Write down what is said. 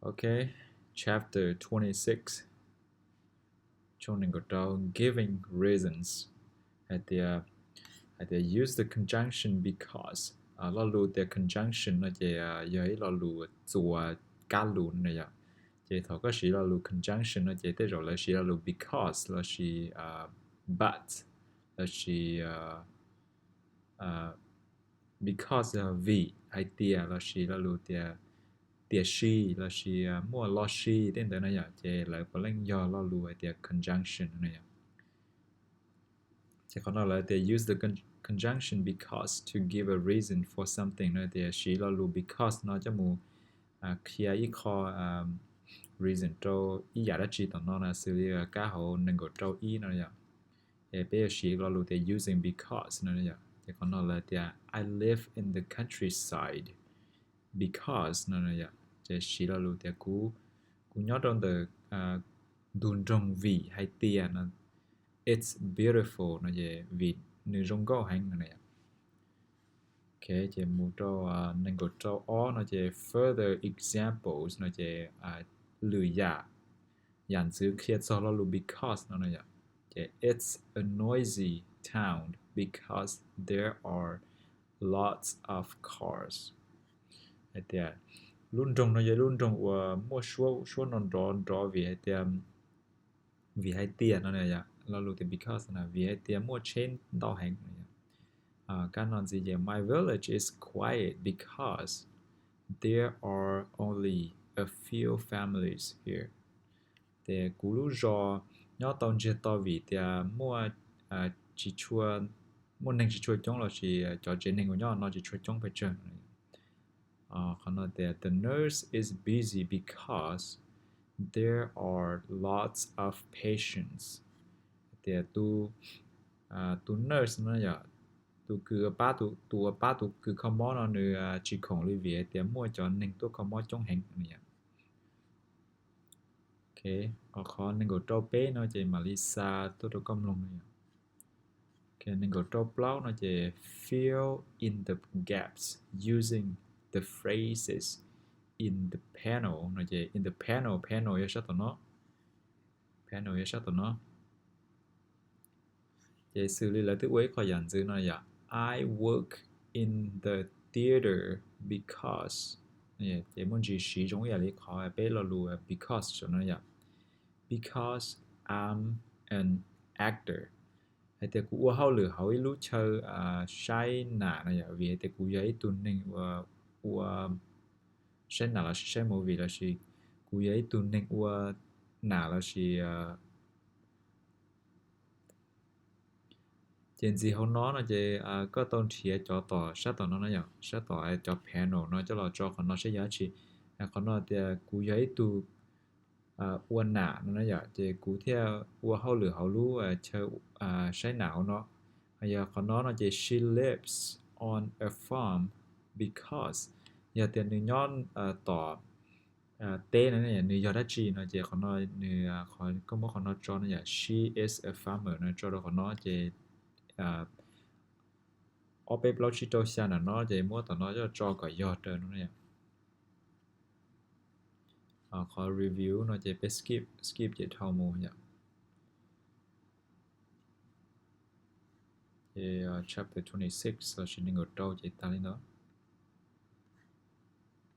Ok, chapter twenty six, tshooj nees nkaum rau, giving reasons. Hais tias, hais tias use the conjunction because. Lo lus tias conjunction no ces yog ib lo lus txuas kab lus no yom. Ces thaum koj siv lo lus conjunction no ces tej zaum lawv siv lo lus because lossis but lossis because yog vim hais tias lossis lo lus tias tiam sis lossis muaj lossis tej ntawd no yom, ces lawv puav leej yog lo lus hais tias conjunction no yom. Ces qhov no lawv tias use the conjunction because to give a reason for something no tias siv lo lus because no coj mus qhia ib qho reason rau ib yam dab tsi tom no na, xws li kab hauv nees nkaum rau ib no yom. Ces peb yuav siv lo lus tias using because no yom. Ces qhov no lawv tias I live in the countryside because no yom. Ces siv lo lus tias kuv, kuv nyob rau ntawm ntug nroog vim hais tias no, it's beautiful no ces vim nws zoo nkauj heev no yom. Ok, ces mus rau nees nkaum rau ob no ces further examples no ces lwm yam, yam ntxwv qhia txog lo lus because no no yom. Ces it's a noisy town because there are lots of cars. Hais tias lub nroog no yog lub nroog uas muaj suab, suab no nrov nrov vim hais tias, vim hais tias no yom, lo lus tias because no vim hais tias muaj tsheb ntau heev no yom. Kab no ntxiv ces my village is quiet because there are only a few families here. Ces kuv lub zos nyob tau ntsiag to vim tias muaj tsis tshua, muaj neeg tsis tshua coob lossis cov tsev neeg uas nyob no tsis tshua coob pes tsawg. Qhov no tias the nurse is busy because there are lots of patients. Tias tus nurse no yom, tus kws pab, tus uas pab tus kws kho mob no nws tsis khoom li vim hais tias muaj cov neeg tuaj kho mob coob heev no yom. Ok, qhov nees nkaum rau peb no ces mam li xa tuaj rau koj mloog no yom. Ok, nees nkaum rau plaub no ces fill in the gaps using the phrases in the panel no ces in the panel, panel yog sab tom no, panel yog sab tom no. Ces xws li lawv twb ua ib qho yam ntxwv no yom, I work in the theater because, ces muaj ntsis siv zoo ib yam li qhov peb lo lus because saum no yom, because I'm an actor. Hais tias kuv ua hauj lwm hauv ib lub chaw saib nam no yom, vim hais tias kuv yog ib tug neeg ua, ua saib nam lossis saib movie lossis kuv yog ib tug neeg ua nam lossis Ces ntxiv hauv no no ces koj tau nrhiav cov tom sab tom no na yom, sab tom cov panel no coj los tso qhov no saib yog dab tsi. Qhov no tias kuv yog ib tug ua nam no na yom, ces kuv thiaj ua hauj lwm hauv lub chaw saib nam hauv no. Yog qhov no no ces she lives on a farm because yog tias nws nyob tom teb no, nws yog dab tsi no ces qhov no nws, koj muab qhov no tso no yom, she is a farmer no tso rau qhov no ces ob peb plaub tsib rau xya nram no ces muab tom no coj tso kom yog raws no na yom. Qhov review no ces peb skip, skip ces dhau mus yom. Ces chapter twenty six lossis nees nkaum rau ces tag li ntawd.